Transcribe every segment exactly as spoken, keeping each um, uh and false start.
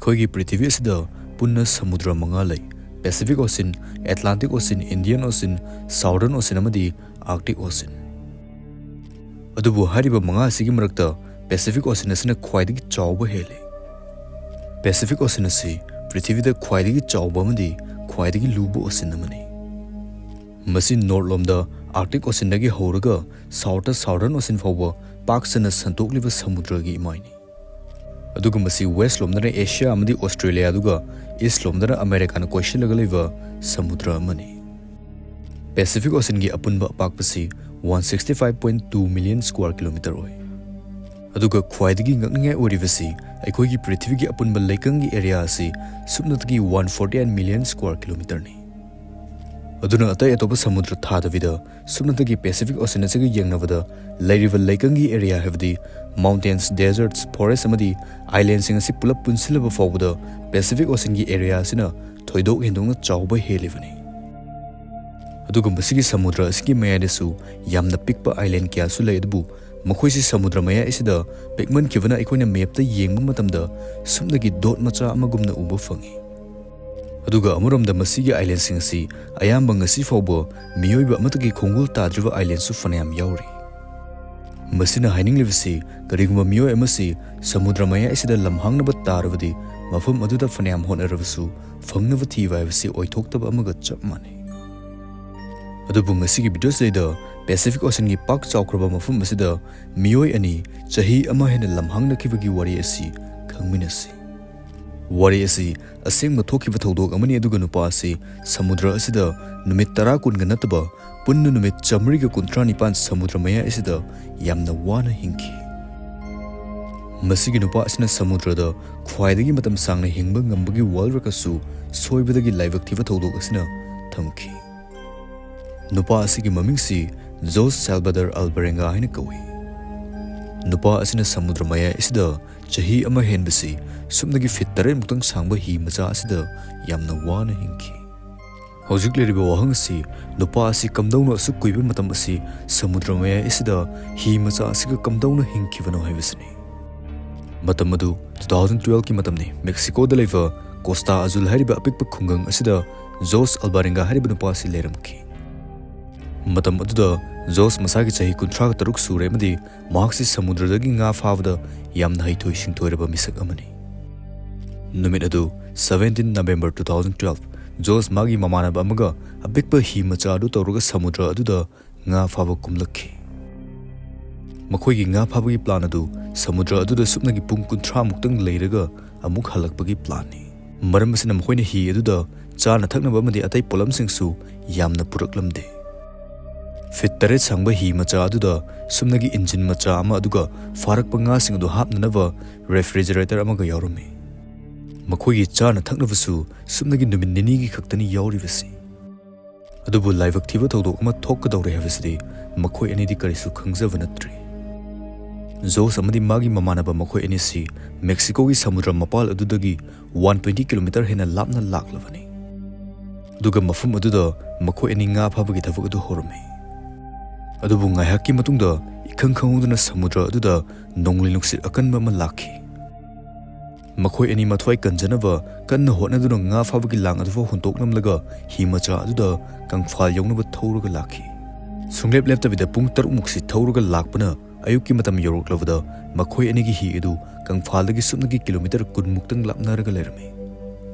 ꯑꯩꯈꯣꯏꯒꯤ ꯄ꯭ꯔꯤꯊꯤꯕꯤ ꯑꯁꯤꯗ ꯄꯨꯟꯅ ꯁꯃꯨꯗ꯭ꯔ ꯃꯉꯥ ꯂꯩ: Pacific Ocean, Atlantic Ocean, Indian Ocean, Southern Ocean ꯑꯃꯗꯤ Arctic Ocean꯫ ꯑꯗꯨꯕꯨ ꯍꯥꯏꯔꯤꯕ ꯃꯉꯥ ꯑꯁꯤꯒꯤ ꯃꯔꯛꯇ Pacific Ocean ꯑꯁꯤꯅ ꯈ꯭ꯋꯥꯏꯗꯒꯤ ꯆꯥꯎꯕ ꯍꯦꯜꯂꯤ꯫ Pacific Ocean ꯑꯁꯤ ꯄ꯭ꯔꯤꯊꯤꯕꯤꯗ ꯈ꯭ꯋꯥꯏꯗꯒꯤ ꯆꯥꯎꯕ ꯑꯃꯗꯤ ꯈ꯭ꯋꯥꯏꯗꯒꯤ ꯂꯨꯕ ocean ꯑꯃꯅꯤ꯫ ꯃꯁꯤ north ꯂꯣꯝꯗ Arctic Ocean ꯗꯒꯤ ꯍꯧꯔꯒ south ꯇ Southern Ocean ꯐꯥꯎꯕ ꯄꯥꯛ ꯁꯟꯅ ꯁꯟꯗꯣꯛꯂꯤꯕ ꯁꯃꯨꯗ꯭ꯔꯒꯤ ꯏꯃꯥꯏꯅꯤ꯫ ꯑꯗꯨꯒ ꯃꯁꯤ west ꯂꯣꯝꯗꯅ Asia ꯑꯃꯗꯤ Australia, ꯑꯗꯨꯒ east ꯂꯣꯝꯗꯅ America ꯅ ꯀꯣꯏꯁꯤꯜꯂꯒ ꯂꯩꯕ ꯁꯃꯨꯗ꯭ꯔ ꯑꯃꯅꯤ꯫ Pacific Ocean ꯒꯤ ꯑꯄꯨꯟꯕ ꯑꯄꯥꯛꯄꯁꯤ one sixty five point two million square kilometer ꯑꯣꯏ꯫ ꯑꯗꯨꯒ ꯈ꯭ꯋꯥꯏꯗꯒꯤ ꯉꯛꯅꯤꯡꯉꯥꯏ ꯑꯣꯏꯔꯤꯕꯁꯤ, ꯑꯩꯈꯣꯏꯒꯤ ꯄ꯭ꯔꯤꯊꯤꯕꯤꯒꯤ ꯑꯄꯨꯟꯕ ꯂꯩꯀꯪꯒꯤ area ꯑꯁꯤ ꯁꯨꯞꯅꯇꯒꯤ one forty eight million square kilometer ꯅꯤ꯫ ꯑꯗꯨꯅ ꯑꯇꯩ ꯑꯇꯣꯞꯄ ꯁꯃꯨꯗ꯭ꯔ ꯊꯥꯗꯕꯤꯗ ꯁꯨꯞꯅꯇꯒꯤ Pacific Ocean ꯑꯁꯤꯒ ꯌꯦꯡꯅꯕꯗ ꯂꯩꯔꯤꯕ ꯂꯩꯀꯪꯒꯤ area, ꯍꯥꯏꯕꯗꯤ mountains, deserts, forest ꯑꯃꯗꯤ island ꯁꯤꯡ ꯑꯁꯤ ꯄꯨꯂꯞ ꯄꯨꯟꯁꯤꯜꯂꯕ ꯐꯥꯎꯕꯗ Pacific Ocean ꯒꯤ area ꯑꯁꯤꯅ ꯊꯣꯏꯗꯣꯛ ꯍꯦꯟꯗꯣꯛꯅ ꯆꯥꯎꯕ ꯍꯦꯜꯂꯤꯕꯅꯤ꯫ ꯑꯗꯨꯒ ꯃꯁꯤꯒꯤ ꯁꯃꯨꯗ꯭ꯔ ꯑꯁꯤꯒꯤ ꯃꯌꯥꯏꯗꯁꯨ ꯌꯥꯝꯅ ꯄꯤꯛꯄ island ꯀꯌꯥꯁꯨ ꯂꯩ, ꯑꯗꯨꯕꯨ ꯃꯈꯣꯏꯁꯤ ꯁꯃꯨꯗ꯭ꯔ ꯃꯌꯥꯏ ꯑꯁꯤꯗ ꯄꯤꯛꯃꯟꯈꯤꯕꯅ ꯑꯩꯈꯣꯏꯅ map ꯇ ꯌꯦꯡꯕ ꯃꯇꯝꯗ ꯁꯨꯞꯅꯒꯤ dot ꯃꯆꯥ ꯑꯃꯒꯨꯝꯅ ꯎꯕ ꯐꯪꯏ꯫ ꯑꯗꯨꯒ ꯑꯃꯔꯣꯝꯗ ꯃꯁꯤꯒꯤ island ꯁꯤꯡ ꯑꯁꯤ ꯑꯌꯥꯝꯕ ꯉꯁꯤ ꯐꯥꯎꯕ ꯃꯤꯑꯣꯏꯕ ꯑꯃꯠꯇꯒꯤ ꯈꯣꯡꯒꯨꯜ ꯇꯥꯗ꯭ꯔꯤꯕ island ꯁꯨ ꯐꯅꯌꯥꯝ ꯌꯥꯎꯔꯤ꯫ ꯃꯁꯤꯅ ꯍꯥꯏꯅꯤꯡꯂꯤꯕꯁꯤ, ꯀꯔꯤꯒꯨꯝꯕ ꯃꯤꯑꯣꯏ ꯑꯃꯁꯤ ꯁꯃꯨꯗ꯭ꯔ ꯃꯌꯥꯏ ꯑꯁꯤꯗ ꯂꯝꯍꯥꯡꯅꯕ ꯇꯥꯔꯕꯗꯤ, ꯃꯐꯝ ꯑꯗꯨꯗ ꯐꯅꯌꯥꯝ ꯍꯣꯠꯅꯔꯕꯁꯨ ꯐꯪꯅꯕ ꯊꯤꯕ ꯍꯥꯏꯕꯁꯤ ꯑꯣꯏꯊꯣꯛꯇꯕ ꯑꯃꯒ ꯆꯞ ꯃꯥꯟꯅꯩ꯫ ꯑꯗꯨꯕꯨ ꯉꯁꯤꯒꯤ video ꯁꯤꯗꯩꯗ Pacific Ocean ꯒꯤ ꯄꯥꯛ ꯆꯥꯎꯈ꯭ꯔꯕ ꯃꯐꯝ ꯑꯁꯤꯗ ꯃꯤꯑꯣꯏ ꯑꯅꯤ ꯆꯍꯤ ꯑꯃ ꯍꯦꯟꯅ ꯂꯝꯍꯥꯡꯅꯈꯤꯕꯒꯤ ꯋꯥꯔꯤ ꯑꯁꯤ ꯈꯪꯃꯤꯟꯅꯁꯤ꯫ ꯋꯥꯔꯤ ꯑꯁꯤ ꯑꯁꯦꯡꯕ ꯊꯣꯛꯈꯤꯕ ꯊꯧꯗꯣꯛ ꯑꯃꯅꯤ, ꯑꯗꯨꯒ ꯅꯨꯄꯥ ꯑꯁꯤ ꯁꯃꯨꯗ꯭ꯔ ꯑꯁꯤꯗ ꯅꯨꯃꯤꯠ ꯇꯔꯥ ꯀꯨꯟꯒ ꯅꯠꯇꯕ ꯄꯨꯟꯅ ꯅꯨꯃꯤꯠ ꯆꯥꯃꯔꯤꯒ ꯀꯨꯟꯊ꯭ꯔꯥ ꯅꯤꯄꯥꯟ ꯁꯃꯨꯗ꯭ꯔ ꯃꯌꯥꯏ ꯑꯁꯤꯗ ꯌꯥꯝꯅ ꯋꯥꯅ ꯍꯤꯡꯈꯤ꯫ ꯃꯁꯤꯒꯤ ꯅꯨꯄꯥ ꯑꯁꯤꯅ ꯁꯃꯨꯗ꯭ꯔꯗ ꯈ꯭ꯋꯥꯏꯗꯒꯤ ꯃꯇꯝ ꯁꯥꯡꯅ ꯍꯤꯡꯕ ꯉꯝꯕꯒꯤ ꯋꯥꯔꯣꯜ ꯑꯁꯨ ꯁꯣꯏꯕꯗꯒꯤ ꯂꯥꯏꯕꯛ ꯊꯤꯕ ꯊꯧꯗꯣꯛ ꯑꯁꯤꯅ ꯊꯝꯈꯤ꯫ ꯅꯨꯄꯥ ꯑꯁꯤꯒꯤ ꯃꯃꯤꯡꯁꯤ ꯖꯣꯁ ꯁꯥꯜꯕꯥꯗꯔ ꯑꯜꯕꯔꯦꯡꯒꯥ ꯍꯥꯏꯅ ꯀꯧꯏ꯫ ꯅꯨꯄꯥ ꯑꯁꯤꯅ ꯁꯃꯨꯗ꯭ꯔ ꯃꯌꯥꯏ ꯑꯁꯤꯗ ꯆꯍꯤ ꯑꯃ ꯍꯦꯟꯕꯁꯤ ꯁꯨꯞꯅꯒꯤ feet ꯇꯔꯦꯠ ꯃꯨꯛꯇꯪ ꯁꯥꯡꯕ ꯍꯤ ꯃꯆꯥ ꯑꯁꯤꯗ ꯌꯥꯝꯅ ꯋꯥꯅ ꯍꯤꯡꯈꯤ꯫ ꯍꯧꯖꯤꯛ ꯂꯩꯔꯤꯕ ꯋꯥꯍꯪ ꯑꯁꯤ, ꯅꯨꯄꯥ ꯑꯁꯤ ꯀꯝꯗꯧꯅ ꯑꯁꯨꯛ ꯀꯨꯏꯕ ꯃꯇꯝ ꯑꯁꯤ ꯁꯃꯨꯗ꯭ꯔ ꯃꯌꯥꯏ ꯑꯁꯤꯗ ꯍꯤ ꯃꯆꯥ ꯑꯁꯤꯒ ꯀꯝꯗꯧꯅ ꯍꯤꯡꯈꯤꯕꯅꯣ ꯍꯥꯏꯕꯁꯤꯅꯤ꯫ ꯃꯇꯝ ꯑꯗꯨ ꯇꯨ ꯊꯥꯎꯖꯟ ꯇꯨꯋꯦꯜꯐꯀꯤ ꯃꯇꯝꯅꯤ꯫ ꯃꯦꯛꯁꯤꯀꯣꯗ ꯂꯩꯕ ꯀꯣꯁꯇꯥ ꯑꯖꯨꯜ ꯍꯥꯏꯔꯤꯕ ꯑꯄꯤꯛꯄ ꯈꯨꯡꯒꯪ ꯑꯁꯤꯗ ꯖꯣꯁ ꯑꯜꯕꯥꯔꯤꯡꯒꯥ ꯍꯥꯏꯔꯤꯕ ꯅꯨꯄꯥ ꯑꯁꯤ ꯂꯩꯔꯝꯈꯤ꯫ ꯃꯇꯝ ꯑꯗꯨꯗ ꯖꯣꯁ ꯃꯁꯥꯒꯤ ꯆꯍꯤ ꯀꯨꯟꯊ꯭ꯔꯥ ꯇꯔꯨꯛ ꯁꯨꯔꯦ ꯑꯃꯗꯤ ꯃꯍꯥꯛꯁꯤ ꯁꯃꯨꯗ꯭ꯔꯗꯒꯤ ꯉꯥ ꯐꯥꯕꯗ ꯌꯥꯝꯅ ꯍꯩꯊꯣꯏ ꯁꯤꯡꯊꯣꯏꯔꯕ ꯃꯤꯁꯛ ꯑꯃꯅꯤ꯫ ꯅꯨꯃꯤꯠ ꯑꯗꯨ seventeen November two thousand twelve꯫ José ꯃꯥꯒꯤ ꯃꯃꯥꯟꯅꯕ ꯑꯃꯒ ꯑꯄꯤꯛꯄ ꯍꯤ ꯃꯆꯥ ꯑꯗꯨ ꯇꯧꯔꯒ ꯁꯃꯨꯗ꯭ꯔ ꯑꯗꯨꯗ ꯉꯥ ꯐꯥꯕ ꯀꯨꯝꯂꯛꯈꯤ꯫ ꯃꯈꯣꯏꯒꯤ ꯉꯥ ꯐꯥꯕꯒꯤ ꯄ꯭ꯂꯥꯟ ꯑꯗꯨ ꯁꯃꯨꯗ꯭ꯔ ꯑꯗꯨꯗ ꯁꯨꯞꯅꯒꯤ ꯄꯨꯡ ꯀꯨꯟꯊ꯭ꯔꯥ ꯃꯨꯛꯇꯪ ꯂꯩꯔꯒ ꯑꯃꯨꯛ ꯍꯜꯂꯛꯄꯒꯤ ꯄ꯭ꯂꯥꯟꯅꯤ꯫ ꯃꯔꯝ ꯑꯁꯤꯅ ꯃꯈꯣꯏꯅ ꯍꯤ ꯑꯗꯨꯗ ꯆꯥꯅ ꯊꯛꯅꯕ ꯑꯃꯗꯤ ꯑꯇꯩ ꯄꯣꯠꯂꯝꯁꯤꯡꯁꯨ ꯌꯥꯝꯅ ꯄꯨꯔꯛꯂꯝꯗꯦ꯫ ꯐꯤꯠ ꯇꯔꯦꯠ ꯁꯥꯡꯕ ꯍꯤ ꯃꯆꯥ ꯑꯗꯨꯗ ꯁꯨꯞꯅꯒꯤ ꯏꯟꯖꯤꯟ ꯃꯆꯥ ꯑꯃ ꯑꯗꯨꯒ ꯐꯥꯔꯛꯄ ꯉꯥꯁꯤꯡ ꯑꯗꯨ ꯍꯥꯞꯅꯅꯕ ꯔꯦꯐ꯭ꯔꯤꯖꯔꯦꯇꯔ ꯑꯃꯒ ꯌꯥꯎꯔꯝꯃꯤ꯫ ꯃꯈꯣꯏꯒꯤ ꯆꯥꯅ ꯊꯛꯅꯕꯁꯨ ꯁꯨꯞꯅꯒꯤ ꯅꯨꯃꯤꯠ ꯅꯤꯅꯤꯒꯤ ꯈꯛꯇꯅꯤ ꯌꯥꯎꯔꯤꯕꯁꯤ꯫ ꯑꯗꯨꯕꯨ ꯂꯥꯏꯕꯛ ꯊꯤꯕ ꯊꯧꯗꯣꯛ ꯑꯃ ꯊꯣꯛꯀꯗꯧꯔꯦ ꯍꯥꯏꯕꯁꯤꯗꯤ ꯃꯈꯣꯏ ꯑꯅꯤꯗꯤ ꯀꯔꯤꯁꯨ ꯈꯪꯖꯕ ꯅꯠꯇ꯭ꯔꯤ꯫ ꯖꯣꯁ ꯑꯃꯗꯤ ꯃꯥꯒꯤ ꯃꯃꯥꯟꯅꯕ ꯃꯈꯣꯏ ꯑꯅꯤꯁꯤ ꯃꯦꯛꯁꯤꯀꯣꯒꯤ ꯁꯃꯨꯗ꯭ꯔ ꯃꯄꯥꯜ ꯑꯗꯨꯗꯒꯤ ꯋꯥꯟ ꯇ꯭ꯋꯦꯟꯇꯤ ꯀꯤꯂꯣꯃꯤꯇꯔ ꯍꯦꯟꯅ ꯂꯥꯞꯅ ꯂꯥꯛꯂꯕꯅꯤ꯫ ꯑꯗꯨꯒ ꯃꯐꯝ ꯑꯗꯨꯗ ꯃꯈꯣꯏ ꯑꯅꯤ ꯉꯥ ꯐꯥꯕꯒꯤ ꯊꯕꯛ ꯑꯗꯨ ꯍꯧꯔꯝꯃꯤ꯫ ꯑꯗꯨꯕꯨ ꯉꯥꯏꯍꯥꯛꯀꯤ ꯃꯇꯨꯡꯗ ꯏꯈꯪ ꯈꯪꯍꯧꯗꯅ ꯁꯃꯨꯗ꯭ꯔ ꯑꯗꯨꯗ ꯅꯣꯡꯂꯩ ꯅꯨꯡꯁꯤꯠ ꯑꯀꯟꯕ ꯑꯃ ꯂꯥꯛꯈꯤ꯫ ꯃꯈꯣꯏ ꯑꯅꯤ ꯃꯊ꯭ꯋꯥꯏ ꯀꯟꯖꯅꯕ ꯀꯟꯅ ꯍꯣꯠꯅꯗꯨꯅ ꯉꯥ ꯐꯥꯕꯒꯤ ꯂꯥꯡ ꯑꯗꯨꯐꯥꯎ ꯍꯨꯟꯇꯣꯛꯂꯝꯂꯒ ꯍꯤ ꯃꯆꯥ ꯑꯗꯨꯗ ꯀꯪꯐꯥꯜ ꯌꯧꯅꯕ ꯊꯧꯔꯒ ꯂꯥꯛꯈꯤ꯫ ꯁꯨꯡꯂꯦꯞ ꯂꯦꯞꯇꯕꯤꯗ ꯄꯨꯡ ꯇꯔꯨꯛꯃꯨꯛꯁꯤ ꯊꯧꯔꯒ ꯂꯥꯛꯄꯅ ꯑꯌꯨꯛꯀꯤ ꯃꯇꯝ ꯌꯧꯔꯛꯂꯕꯗ ꯃꯈꯣꯏ ꯑꯅꯤꯒꯤ ꯍꯤ ꯑꯗꯨ ꯀꯪꯐꯥꯜꯗꯒꯤ ꯁꯨꯞꯅꯒꯤ ꯀꯤꯂꯣꯃꯤꯇꯔ ꯀꯨꯟ ꯃꯨꯛꯇꯪ ꯂꯥꯞꯅꯔꯒ ꯂꯩꯔꯝꯃꯤ꯫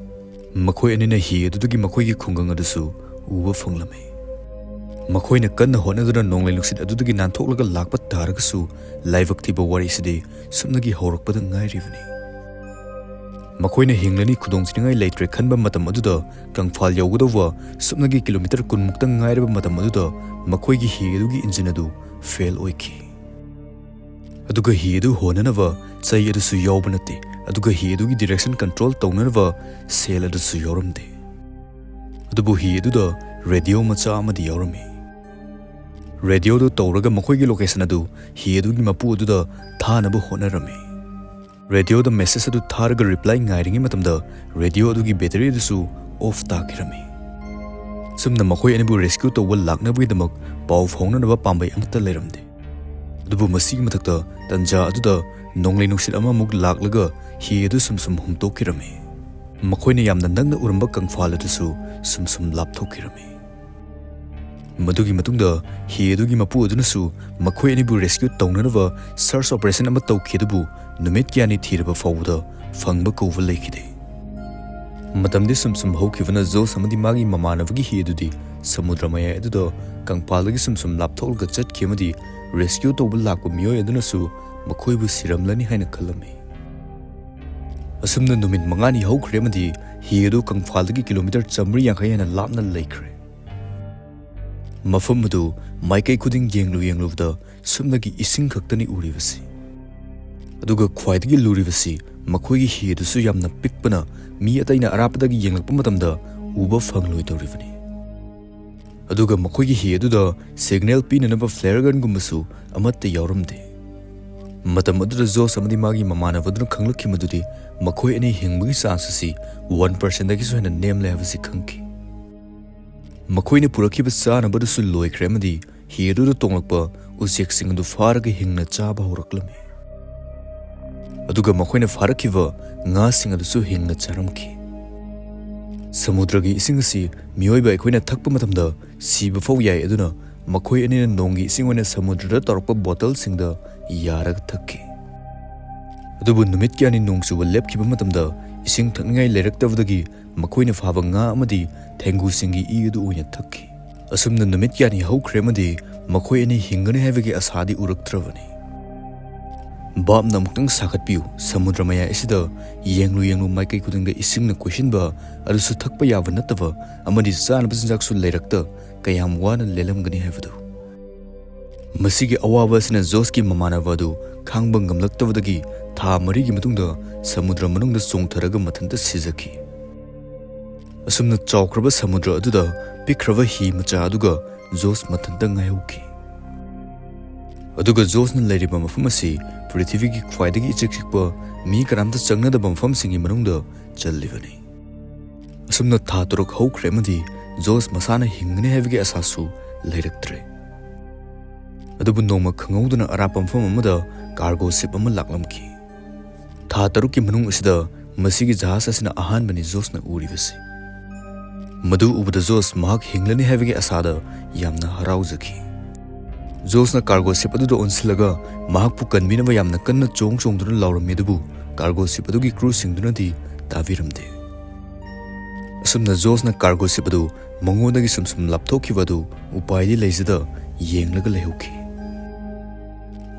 ꯃꯈꯣꯏ ꯑꯅꯤꯅ ꯍꯤ ꯑꯗꯨꯗꯒꯤ ꯃꯈꯣꯏꯒꯤ ꯈꯨꯡꯒꯪ ꯑꯗꯨꯁꯨ ꯎꯕ ꯐꯪꯂꯝꯃꯤ꯫ ꯃꯈꯣꯏꯅ ꯀꯟꯅ ꯍꯣꯠꯅꯗꯨꯅ ꯅꯣꯡꯂꯩ ꯅꯨꯡꯁꯤꯠ ꯑꯗꯨꯗꯒꯤ ꯅꯥꯟꯊꯣꯛꯂꯒ ꯂꯥꯛꯄ ꯇꯥꯔꯒꯁꯨ, ꯂꯥꯏꯕꯛ ꯊꯤꯕ ꯋꯥꯔꯤꯁꯤꯗꯤ ꯁꯨꯞꯅꯒꯤ ꯍꯧꯔꯛꯄꯗ ꯉꯥꯏꯔꯤꯕꯅꯤ꯫ ꯃꯈꯣꯏꯅ ꯍꯤꯡꯂꯅꯤ, ꯈꯨꯗꯣꯡꯊꯤꯅꯤꯡꯉꯥꯏ ꯂꯩꯇ꯭ꯔꯦ ꯈꯟꯕ ꯃꯇꯝ ꯑꯗꯨꯗ, ꯀꯪꯐꯥꯜ ꯌꯧꯒꯗꯧꯕ ꯁꯨꯞꯅꯒꯤ ꯀꯤꯂꯣꯃꯤꯇꯔ ꯀꯨꯟ ꯃꯨꯛꯇꯪ ꯉꯥꯏꯔꯕ ꯃꯇꯝ ꯑꯗꯨꯗ ꯃꯈꯣꯏꯒꯤ ꯍꯤ ꯑꯗꯨꯒꯤ ꯏꯟꯖꯤꯟ ꯑꯗꯨ ꯐꯦꯜ ꯑꯣꯏꯈꯤ꯫ ꯑꯗꯨꯒ ꯍꯤ ꯑꯗꯨ ꯍꯣꯟꯅꯅꯕ ꯆꯩ ꯑꯗꯨꯁꯨ ꯌꯥꯎꯕ ꯅꯠꯇꯦ, ꯑꯗꯨꯒ ꯍꯤ ꯑꯗꯨꯒꯤ ꯗꯤꯔꯦꯛꯁꯟ ꯀꯟꯇ꯭ꯔꯣꯜ ꯇꯧꯅꯅꯕ ꯁꯦꯜ ꯑꯗꯨꯁꯨ ꯌꯥꯎꯔꯝꯗꯦ꯫ ꯑꯗꯨꯕꯨ ꯍꯤ ꯑꯗꯨꯗ ꯔꯦꯗꯤꯑꯣ ꯃꯆꯥ ꯑꯃꯗꯤ ꯌꯥꯎꯔꯝꯃꯤ꯫ ꯔꯦꯗꯤꯑꯣꯗꯨ ꯇꯧꯔꯒ ꯃꯈꯣꯏꯒꯤ ꯂꯣꯀꯦꯁꯟ ꯑꯗꯨ ꯍꯤ ꯑꯗꯨꯒꯤ ꯃꯄꯨ ꯑꯗꯨꯗ ꯊꯥꯅꯕ ꯍꯣꯠꯅꯔꯝꯃꯤ꯫ ꯔꯦꯗꯤꯑꯣꯗ ꯃꯦꯁꯦꯖ ꯑꯗꯨ ꯊꯥꯔꯒ ꯔꯤꯄ꯭ꯂꯥꯏ ꯉꯥꯏꯔꯤꯉꯩ ꯃꯇꯝꯗ ꯔꯦꯗꯤꯑꯣ ꯑꯗꯨꯒꯤ ꯕꯦꯇꯔꯤ ꯑꯗꯨꯁꯨ ꯑꯣꯐ ꯇꯥꯈꯤꯔꯝꯃꯤ꯫ ꯁꯨꯝꯅ ꯃꯈꯣꯏ ꯑꯅꯤꯕꯨ ꯔꯦꯁꯀ꯭ꯌꯨ ꯇꯧꯕ ꯂꯥꯛꯅꯕꯒꯤꯗꯃꯛ ꯄꯥꯎ ꯐꯥꯎꯅꯅꯕ ꯄꯥꯝꯕꯩ ꯑꯃꯠꯇ ꯂꯩꯔꯝꯗꯦ꯫ ꯑꯗꯨꯕꯨ ꯃꯁꯤꯒꯤ ꯃꯊꯛꯇ ꯇꯟꯖꯥ ꯑꯗꯨꯗ ꯅꯣꯡꯂꯩ ꯅꯨꯡꯁꯤꯠ ꯑꯃꯃꯨꯛ ꯂꯥꯛꯂꯒ ꯍꯤ ꯑꯗꯨ ꯁꯨꯝ ꯁꯨꯝ ꯍꯨꯝꯇꯣꯛꯈꯤꯔꯝꯃꯤ꯫ ꯃꯈꯣꯏꯅ ꯌꯥꯝꯅ ꯅꯛꯅ ꯎꯔꯝꯕ ꯀꯪꯐꯥꯜ ꯑꯗꯨꯁꯨ ꯁꯨꯝ ꯁꯨꯝ ꯂꯥꯞꯊꯣꯛꯈꯤꯔꯝꯃꯤ꯫ ꯃꯗꯨꯒꯤ ꯃꯇꯨꯡꯗ ꯍꯤ ꯑꯗꯨꯒꯤ ꯃꯄꯨ ꯑꯗꯨꯅꯁꯨ ꯃꯈꯣꯏ ꯑꯅꯤꯕꯨ rescue ꯇꯧꯅꯅꯕ search operation ꯑꯃ ꯇꯧꯈꯤ, ꯑꯗꯨꯕꯨ ꯅꯨꯃꯤꯠ ꯀꯌꯥꯅꯤ ꯊꯤꯔꯕ ꯐꯥꯎꯕꯗ ꯐꯪꯕ ꯀꯧꯕ ꯂꯩꯈꯤꯗꯦ꯫ ꯃꯇꯝꯗꯤ ꯁꯨꯝ ꯁꯨꯝ ꯍꯧꯈꯤꯕꯅ ꯖꯣꯁ ꯑꯃꯗꯤ ꯃꯥꯒꯤ ꯃꯃꯥꯟꯅꯕꯒꯤ ꯍꯤ ꯑꯗꯨꯗꯤ ꯁꯃꯨꯗ꯭ꯔ ꯃꯌꯥꯏ ꯑꯗꯨꯗ ꯀꯪꯐꯥꯜꯗꯒꯤ ꯁꯨꯝ ꯁꯨꯝ ꯂꯥꯞꯊꯣꯛꯂꯒ ꯆꯠꯈꯤ, ꯑꯃꯗꯤ rescue ꯇꯧꯕ ꯂꯥꯛꯄ ꯃꯤꯑꯣꯏ ꯑꯗꯨꯅꯁꯨ ꯃꯈꯣꯏꯕꯨ ꯁꯤꯔꯝꯂꯅꯤ ꯍꯥꯏꯅ ꯈꯜꯂꯝꯃꯤ꯫ ꯑꯁꯨꯝꯅ ꯅꯨꯃꯤꯠ ꯃꯉꯥꯅꯤ ꯍꯧꯈ꯭ꯔꯦ, ꯑꯃꯗꯤ ꯍꯤ ꯑꯗꯨ ꯀꯪꯐꯥꯜꯗꯒꯤ kilometre ꯆꯥꯃꯔꯤ ꯌꯥꯡꯈꯩ ꯍꯦꯟꯅ ꯂꯥꯞꯅ ꯂꯩꯈ꯭ꯔꯦ꯫ ꯃꯐꯝ ꯑꯗꯨ ꯃꯥꯏꯀꯩ ꯈꯨꯗꯤꯡ ꯌꯦꯡꯂꯨ ꯌꯦꯡꯂꯨꯕꯗ ꯁꯨꯞꯅꯒꯤ ꯏꯁꯤꯡ ꯈꯛꯇꯅꯤ ꯎꯔꯤꯕꯁꯤ꯫ ꯑꯗꯨꯒ ꯈ꯭ꯋꯥꯏꯗꯒꯤ ꯂꯨꯔꯤꯕꯁꯤ, ꯃꯈꯣꯏꯒꯤ ꯍꯤ ꯑꯗꯨꯁꯨ ꯌꯥꯝꯅ ꯄꯤꯛꯄꯅ ꯃꯤ ꯑꯇꯩꯅ ꯑꯔꯥꯞꯄꯗꯒꯤ ꯌꯦꯡꯂꯛꯄ ꯃꯇꯝꯗ ꯎꯕ ꯐꯪꯂꯣꯏꯗꯧꯔꯤꯕꯅꯤ꯫ ꯑꯗꯨꯒ ꯃꯈꯣꯏꯒꯤ ꯍꯤ ꯑꯗꯨꯗ signal ꯄꯤꯅꯅꯕ flare gunꯒꯨꯝꯕꯁꯨ ꯑꯃꯠꯇ ꯌꯥꯎꯔꯝꯗꯦ꯫ ꯃꯇꯝ ꯑꯗꯨꯗ ꯖꯣꯁ ꯑꯃꯗꯤ ꯃꯥꯒꯤ ꯃꯃꯥꯟꯅꯕꯗꯨꯅ ꯈꯪꯂꯛꯈꯤ ꯃꯗꯨꯗꯤ ꯃꯈꯣꯏ ꯑꯅꯤ ꯍꯤꯡꯕꯒꯤ chance ꯑꯁꯤ one percentꯗꯒꯤꯁꯨ ꯍꯦꯟꯅ ꯅꯦꯝꯂꯦ ꯍꯥꯏꯕꯁꯤ ꯈꯪꯈꯤ꯫ ꯃꯈꯣꯏꯅ ꯄꯨꯔꯛꯈꯤꯕ ꯆꯥꯅꯕꯗꯨꯁꯨ ꯂꯣꯏꯈ꯭ꯔꯦ, ꯑꯃꯗꯤ ꯍꯤ ꯑꯗꯨꯗ ꯇꯣꯡꯂꯛꯄ ꯎꯆꯦꯛꯁꯤꯡ ꯑꯗꯨ ꯐꯥꯔꯒ ꯍꯤꯡꯅ ꯆꯥꯕ ꯍꯧꯔꯛꯂꯝꯃꯤ꯫ ꯑꯗꯨꯒ ꯃꯈꯣꯏꯅ ꯐꯥꯔꯛꯈꯤꯕ ꯉꯥꯁꯤꯡ ꯑꯗꯨꯁꯨ ꯍꯤꯡꯅ ꯆꯥꯔꯝꯈꯤ꯫ ꯁꯃꯨꯗ꯭ꯔꯒꯤ ꯏꯁꯤꯡ ꯑꯁꯤ ꯃꯤꯑꯣꯏꯕ ꯑꯩꯈꯣꯏꯅ ꯊꯛꯄ ꯃꯇꯝꯗ ꯁꯤꯕ ꯐꯥꯎ ꯌꯥꯏ, ꯑꯗꯨꯅ ꯃꯈꯣꯏ ꯑꯅꯤꯅ ꯅꯣꯡꯒꯤ ꯏꯁꯤꯡ ꯑꯣꯏꯅ ꯁꯃꯨꯗ꯭ꯔꯗ ꯇꯧꯔꯛꯄ bottleꯁꯤꯡꯗ ꯌꯥꯔꯒ ꯊꯛꯈꯤ꯫ ꯑꯗꯨꯕꯨ ꯅꯨꯃꯤꯠ ꯀꯌꯥꯅꯤ ꯅꯣꯡ ꯆꯨꯕ ꯂꯦꯞꯈꯤꯕ ꯃꯇꯝꯗ ꯏꯁꯤꯡ ꯊꯛꯅꯤꯡꯉꯥꯏ ꯂꯩꯔꯛꯇꯕꯗꯒꯤ ꯃꯈꯣꯏꯅ ꯐꯥꯕ ꯉꯥ ꯑꯃꯗꯤ ꯊꯦꯡꯒꯨꯁꯤꯡꯒꯤ ꯏ ꯑꯗꯨ ꯑꯣꯏꯅ ꯊꯛꯈꯤ꯫ ꯑꯁꯨꯝꯅ ꯅꯨꯃꯤꯠ ꯀꯌꯥꯅꯤ ꯍꯧꯈ꯭ꯔꯦ, ꯑꯃꯗꯤ ꯃꯈꯣꯏ ꯑꯅꯤ ꯍꯤꯡꯒꯅꯤ ꯍꯥꯏꯕꯒꯤ ꯑꯁꯥꯗꯤ ꯎꯔꯛꯇ꯭ꯔꯕꯅꯤ꯫ ꯚꯥꯞꯅ ꯑꯃꯨꯛꯇꯪ ꯁꯥꯒꯠꯄꯤꯌꯨ, ꯁꯃꯨꯗ꯭ꯔ ꯃꯌꯥꯏ ꯑꯁꯤꯗ ꯌꯦꯡꯂꯨ ꯌꯦꯡꯂꯨ ꯃꯥꯏꯀꯩ ꯈꯨꯗꯤꯡꯗ ꯏꯁꯤꯡꯅ ꯀꯣꯏꯁꯤꯟꯕ, ꯑꯗꯨꯁꯨ ꯊꯛꯄ ꯌꯥꯕ ꯅꯠꯇꯕ ꯑꯃꯗꯤ ꯆꯥꯅꯕ ꯆꯤꯟꯖꯥꯛꯁꯨ ꯂꯩꯔꯛꯇ ꯀꯌꯥꯝ ꯋꯥꯅ ꯂꯦꯜꯂꯝꯒꯅꯤ ꯍꯥꯏꯕꯗꯨ꯫ ꯃꯁꯤꯒꯤ ꯑꯋꯥꯕ ꯑꯁꯤꯅ ꯖꯣꯁꯀꯤ ꯃꯃꯥꯟꯅꯕ ꯑꯗꯨ ꯈꯥꯡꯕ ꯉꯝꯂꯛꯇꯕꯗꯒꯤ ꯊꯥ ꯃꯔꯤꯒꯤ ꯃꯇꯨꯡꯗ ꯁꯃꯨꯗ꯭ꯔ ꯃꯅꯨꯡꯗ ꯆꯣꯡꯊꯔꯒ ꯃꯊꯟꯇ ꯁꯤꯖꯈꯤ꯫ ꯑꯁꯨꯝꯅ ꯆꯥꯎꯈ꯭ꯔꯕ ꯁꯃꯨꯗ꯭ꯔ ꯑꯗꯨꯗ ꯄꯤꯛꯈ꯭ꯔꯕ ꯍꯤ ꯃꯆꯥ ꯑꯗꯨꯒ ꯖꯣꯁ ꯃꯊꯟꯇ ꯉꯥꯏꯍꯧꯈꯤ꯫ ꯑꯗꯨꯒ ꯖꯣꯁꯅ ꯂꯩꯔꯤꯕ ꯃꯐꯝ ꯑꯁꯤ ꯄ꯭ꯔꯤꯊꯤꯕꯤꯒꯤ ꯈ꯭ꯋꯥꯏꯗꯒꯤ ꯏꯆꯤꯛ ꯆꯤꯛꯄ, ꯃꯤ ꯀꯅꯥꯝꯇ ꯆꯪꯅꯗꯕ ꯃꯐꯝꯁꯤꯡꯒꯤ ꯃꯅꯨꯡꯗ ꯆꯜꯂꯤꯕꯅꯤ꯫ ꯑꯁꯨꯝꯅ ꯊꯥ ꯇꯔꯨꯛ ꯍꯧꯈ꯭ꯔꯦ, ꯑꯃꯗꯤ ꯖꯣꯁ ꯃꯁꯥꯅ ꯍꯤꯡꯒꯅꯤ ꯍꯥꯏꯕꯒꯤ ꯑꯁꯥꯁꯨ ꯂꯩꯔꯛꯇ꯭ꯔꯦ꯫ ꯑꯗꯨꯕꯨ ꯅꯣꯡꯃ ꯈꯪꯍꯧꯗꯅ ꯑꯔꯥꯞꯄ ꯃꯐꯝ ꯑꯃꯗ cargo ship ꯑꯃ ꯂꯥꯛꯂꯝꯈꯤ꯫ ꯊꯥ ꯇꯔꯨꯛꯀꯤ ꯃꯅꯨꯡ ꯑꯁꯤꯗ ꯃꯁꯤꯒꯤ ꯖꯍꯥꯖ ꯑꯁꯤꯅ ꯑꯍꯥꯟꯕꯅꯤ ꯖꯣꯁꯅ ꯎꯔꯤꯕꯁꯤ꯫ ꯃꯗꯨ ꯎꯕꯗ ꯖꯣꯁ ꯃꯍꯥꯛ ꯍꯤꯡꯂꯅꯤ ꯍꯥꯏꯕꯒꯤ ꯑꯁꯥꯗ ꯌꯥꯝꯅ ꯍꯔꯥꯎꯖꯈꯤ꯫ ꯖꯣꯁꯅ ꯀꯥꯔꯒꯣ ꯁꯤꯞ ꯑꯗꯨꯗ ꯑꯣꯟꯁꯤꯜꯂꯒ ꯃꯍꯥꯛꯄꯨ ꯀꯟꯕꯤꯅꯕ ꯌꯥꯝꯅ ꯀꯟꯅ ꯆꯣꯡ ꯆꯣꯡꯗꯨꯅ ꯂꯥꯎꯔꯝꯃꯤ, ꯑꯗꯨꯕꯨ ꯀꯥꯔꯒꯣ ꯁꯤꯞ ꯑꯗꯨꯒꯤ ꯀ꯭ꯔꯨꯁꯤꯡꯗꯨꯅꯗꯤ ꯇꯥꯕꯤꯔꯝꯗꯦ꯫ ꯑꯁꯨꯝꯅ ꯖꯣꯁꯅ ꯀꯥꯔꯒꯣ ꯁꯤꯞ ꯑꯗꯨ ꯃꯉꯣꯟꯗꯒꯤ ꯁꯨꯝ ꯁꯨꯝ ꯂꯥꯞꯊꯣꯛꯈꯤꯕ ꯑꯗꯨ ꯎꯄꯥꯏꯗꯤ ꯂꯩꯖꯗ ꯌꯦꯡꯂꯒ ꯂꯩꯍꯧꯈꯤ꯫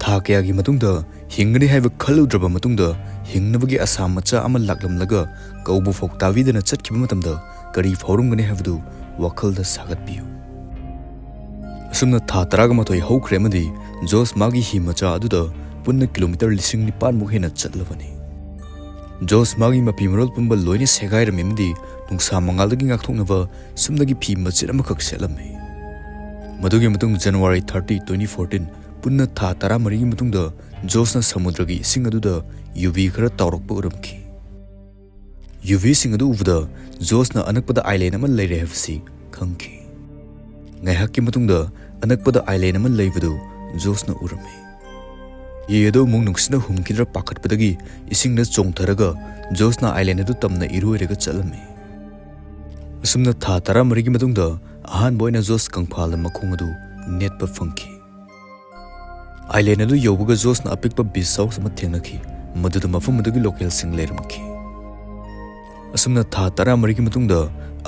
ꯊꯥ ꯀꯌꯥꯒꯤ ꯃꯇꯨꯡꯗ ꯍꯤꯡꯒꯅꯤ ꯍꯥꯏꯕ ꯈꯜꯂꯨꯗ꯭ꯔꯕ ꯃꯇꯨꯡꯗ ꯍꯤꯡꯅꯕꯒꯤ ꯑꯁꯥ ꯃꯆꯥ ꯑꯃ ꯂꯥꯛꯂꯝꯂꯒ ꯀꯧꯕ ꯐꯥꯎ ꯇꯥꯕꯤꯗꯅ ꯆꯠꯈꯤꯕ ꯃꯇꯝꯗ ꯀꯔꯤ ꯐꯥꯎꯔꯝꯒꯅꯤ ꯍꯥꯏꯕꯗꯨ ꯋꯥꯈꯜꯗ ꯁꯥꯒꯠꯄꯤꯌꯨ꯫ ꯑꯁꯨꯝꯅ ꯊꯥ ꯇꯔꯥꯃꯥꯊꯣꯏ ꯍꯧꯈ꯭ꯔꯦ ꯑꯃꯗꯤ ꯖꯣꯁ ꯃꯥꯒꯤ ꯍꯤ ꯃꯆꯥ ꯑꯗꯨꯗ ꯄꯨꯟꯅ ꯀꯤꯂꯣꯃꯤꯇꯔ ꯂꯤꯁꯤꯡ ꯅꯤꯄꯥꯟꯃꯨꯛ ꯍꯦꯟꯅ ꯆꯠꯂꯕꯅꯤ꯫ ꯖꯣꯁ ꯃꯥꯒꯤ ꯃꯐꯤ ꯃꯔꯣꯜ ꯄꯨꯝꯕ ꯂꯣꯏꯅ ꯁꯦꯒꯥꯏꯔꯝꯃꯤ ꯑꯃꯗꯤ ꯅꯨꯡꯁꯥ ꯃꯉꯥꯜꯗꯒꯤ ꯉꯥꯛꯊꯣꯛꯅꯕ ꯁꯨꯞꯅꯒꯤ ꯐꯤ ꯃꯆꯦꯠ ꯑꯃꯈꯛ ꯁꯦꯠꯂꯝꯃꯤ꯫ ꯃꯗꯨꯒꯤ ꯃꯇꯨꯡ January thirty, twenty fourteen, ꯄꯨꯟꯅ ꯊꯥ ꯇꯔꯥꯃꯔꯤꯒꯤ ꯃꯇꯨꯡꯗ ꯖꯣꯁꯅ ꯁꯃꯨꯗ꯭ꯔꯒꯤ ꯏꯁꯤꯡ ꯑꯗꯨꯗ ꯌꯨꯕꯤ ꯈꯔ ꯇꯥꯎꯔꯛꯄ ꯎꯔꯝꯈꯤ꯫ ꯌꯨꯕꯤꯁꯤꯡ ꯑꯗꯨ ꯎꯕꯗ ꯖꯣꯁꯅ ꯑꯅꯛꯄꯗ ꯑꯥꯏꯂꯦꯟ ꯑꯃ ꯂꯩꯔꯦ ꯍꯥꯏꯕꯁꯤ ꯈꯪꯈꯤ꯫ ꯉꯥꯏꯍꯥꯛꯀꯤ ꯃꯇꯨꯡꯗ ꯑꯅꯛꯄꯗ ꯑꯥꯏꯂꯦꯟ ꯑꯃ ꯂꯩꯕꯗꯨ ꯖꯣꯁꯅ ꯎꯔꯝꯃꯤ꯫ ꯍꯤ ꯑꯗꯨ ꯑꯃꯨꯛ ꯅꯨꯡꯁꯤꯠꯅ ꯍꯨꯝꯈꯤꯗ꯭ꯔꯥ ꯄꯥꯈꯠꯄꯗꯒꯤ ꯏꯁꯤꯡꯗ ꯆꯣꯡꯊꯔꯒ ꯖꯣꯁꯅ ꯑꯥꯏꯂꯦꯟ ꯑꯗꯨ ꯇꯝꯅ ꯏꯔꯣꯏꯔꯒ ꯆꯠꯂꯝꯃꯤ꯫ ꯑꯁꯨꯝꯅ ꯊꯥ ꯇꯔꯥꯃꯔꯤꯒꯤ ꯃꯇꯨꯡꯗ ꯑꯍꯥꯟꯕ ꯑꯣꯏꯅ ꯖꯣꯁ ꯀꯪꯐꯥꯜꯗ ꯃꯈꯣꯡ ꯑꯗꯨ ꯅꯦꯠꯄ ꯐꯪꯈꯤ꯫ ꯑꯥꯏꯂꯦꯟ ꯑꯗꯨ ꯌꯧꯕꯒ ꯖꯣꯁꯅ ꯑꯄꯤꯛꯄ ꯕꯤꯆ ꯍꯥꯎꯁ ꯑꯃ ꯊꯦꯡꯅꯈꯤ, ꯃꯗꯨꯗ ꯃꯐꯝ ꯑꯗꯨꯒꯤ ꯂꯣꯀꯦꯜꯁꯤꯡ ꯂꯩꯔꯝꯈꯤ꯫ ꯑꯁꯨꯝꯅ ꯊꯥ ꯇꯔꯥꯃꯔꯤꯒꯤ ꯃꯇꯨꯡꯗ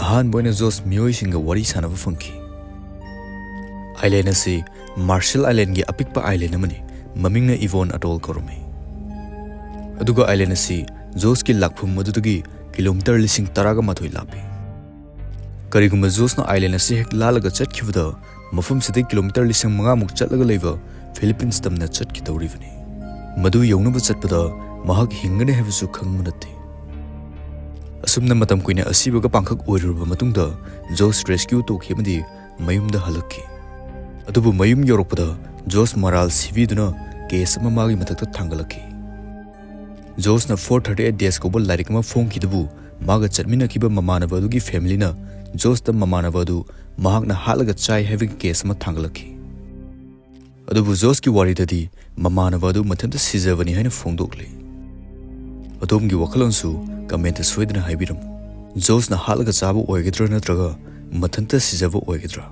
ꯑꯍꯥꯟꯕ ꯑꯣꯏꯅ ꯖꯣꯁ ꯃꯤꯑꯣꯏꯁꯤꯡꯒ ꯋꯥꯔꯤ ꯁꯥꯟꯅꯕ ꯐꯪꯈꯤ꯫ ꯑꯥꯏꯂꯦꯟ ꯑꯁꯤ ꯃꯥꯔꯁꯦꯜ ꯑꯥꯏꯂꯦꯟꯒꯤ ꯑꯄꯤꯛꯄ ꯑꯥꯏꯂꯦꯟ ꯑꯃꯅꯤ, ꯃꯃꯤꯡꯅ ꯏꯚꯣꯟ ꯑꯇꯣꯜ ꯀꯧꯔꯝꯃꯤ꯫ ꯑꯗꯨꯒ ꯑꯥꯏꯂꯦꯟ ꯑꯁꯤ ꯖꯣꯁꯀꯤ ꯂꯥꯛꯐꯝ ꯑꯗꯨꯗꯒꯤ ꯀꯤꯂꯣꯃꯤꯇꯔ ꯂꯤꯁꯤꯡ ꯇꯔꯥꯒ ꯃꯥꯊꯣꯏ ꯂꯥꯞꯄꯤ꯫ ꯀꯔꯤꯒꯨꯝꯕ ꯖꯣꯁꯅ ꯑꯥꯏꯂꯦꯟ ꯑꯁꯤ ꯍꯦꯛ ꯂꯥꯜꯂꯒ ꯆꯠꯈꯤꯕꯗ, ꯃꯐꯝꯁꯤꯗꯒꯤ ꯀꯤꯂꯣꯃꯤꯇꯔ ꯂꯤꯁꯤꯡ ꯃꯉꯥꯃꯨꯛ ꯆꯠꯂꯒ ꯂꯩꯕ ꯐꯤꯂꯤꯄꯤꯟꯁ ꯇꯝꯅ ꯆꯠꯈꯤꯗꯧꯔꯤꯕꯅꯤ꯫ ꯃꯗꯨ ꯌꯧꯅꯕ ꯆꯠꯄꯗ ꯃꯍꯥꯛ ꯍꯤꯡꯒꯅꯤ ꯍꯥꯏꯕꯁꯨ ꯈꯪꯕ ꯅꯠꯇꯦ꯫ ꯑꯁꯨꯝꯅ ꯃꯇꯝ ꯀꯨꯏꯅ ꯑꯁꯤꯕꯒ ꯄꯥꯡꯈꯛ ꯑꯣꯏꯔꯨꯔꯕ ꯃꯇꯨꯡꯗ ꯖꯣꯁ ꯔꯦꯁꯀ꯭ꯌꯨ ꯇꯧꯈꯤ ꯑꯃꯗꯤ ꯃꯌꯨꯝꯗ ꯍꯜꯂꯛꯈꯤ꯫ ꯑꯗꯨꯕꯨ ꯃꯌꯨꯝ ꯌꯧꯔꯛꯄꯗ ꯖꯣꯁ ꯃꯔꯥꯜ ꯁꯤꯕꯤꯗꯨꯅ ꯀꯦꯁ ꯑꯃ ꯃꯥꯒꯤ ꯃꯊꯛꯇ ꯊꯥꯡꯒꯠꯂꯛꯈꯤ꯫ ꯖꯣꯁꯅ Four Thirty Eight Days ꯀꯧꯕ ꯂꯥꯏꯔꯤꯛ ꯑꯃ ꯐꯣꯡꯈꯤꯗꯨꯕꯨ ꯃꯥꯒ ꯆꯠꯃꯤꯟꯅꯈꯤꯕ ꯃꯃꯥꯟꯅꯕ ꯑꯗꯨꯒꯤ ꯐꯦꯃꯤꯂꯤꯅ ꯖꯣꯁꯇ ꯃꯃꯥꯟꯅꯕ ꯑꯗꯨ ꯃꯍꯥꯛꯅ ꯍꯥꯠꯂꯒ ꯆꯥꯏ ꯍꯥꯏꯕꯒꯤ ꯀꯦꯁ ꯑꯃ ꯊꯥꯡꯒꯠꯂꯛꯈꯤ꯫ ꯑꯗꯨꯕꯨ ꯖꯣꯁꯀꯤ ꯋꯥꯔꯤꯗꯗꯤ ꯃꯃꯥꯟꯅꯕ ꯑꯗꯨ ꯃꯊꯟꯇ ꯁꯤꯖꯕꯅꯤ ꯍꯥꯏꯅ ꯐꯣꯡꯗꯣꯛꯂꯤ꯫ ꯑꯗꯣꯝꯒꯤ ꯋꯥꯈꯜꯂꯣꯟꯁꯨ comment ꯁꯣꯏꯗꯅ ꯍꯥꯏꯕꯤꯔꯝꯃꯨ꯫ ꯖꯣꯁꯅ ꯍꯥꯠꯂꯒ ꯆꯥꯕ ꯑꯣꯏꯒꯗ꯭ꯔꯥ ꯅꯠꯇ꯭ꯔꯒ ꯃꯊꯟꯇ ꯁꯤꯖꯕ ꯑꯣꯏꯒꯗ꯭ꯔꯥ?